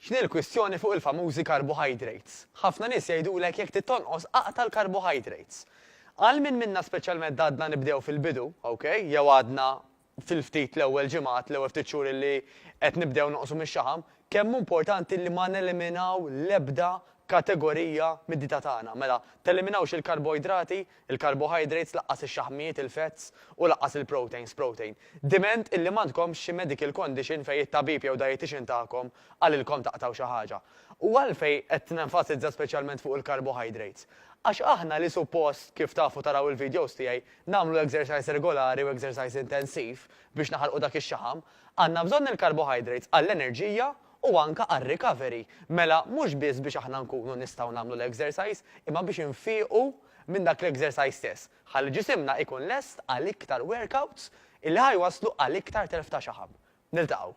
X'inhi l-kwistjoni fuq il-famużi carbohydrates? Ħafna nies jgħidulek jekk trid tonqos aqta' l-carbohydrates. Għal min minna speċjalment għadna nibdew fil-bidu, ok, jew għadna fil-ftit l-ewwel ġimgħat, l-ewwel ftit xhur illi qed nibdew nonqsu mix-xaħam, kemm hu importanti li ma neliminaw l-ebda kategorija mid-dieta tagħna. Mela, teliminawx il-karboidrati, il-carbohydrates, laqqas ix-xaħmijiet, il-fats, u laqqas il-proteins, protein. Diment illi m'għandkomx xi medical condition fejn it-tabib jew dietician tagħkom qalilkom taqtgħu xi ħaġa. U għalfejn qed nenfasizza speċjalment fuq il-carbohydrates? Għax aħna li suppost, kif tafu taraw il-videos tiegħi, nagħmlu exercise regolari u exercise intensiv biex naħarqu dak ix-xaħam, għandna bżonn il-carbohydrates għall-enerġija u anke għar-recovery. Mela mhux biss biex aħna nkunu nistgħu nagħmlu l-exercise, imma biex infiequ minn dak l-exercise stess, ħalli ġisimna ikun lest għal iktar workouts illi ħa jwasslu għal iktar telf ta' xaħam. Niltaqgħu.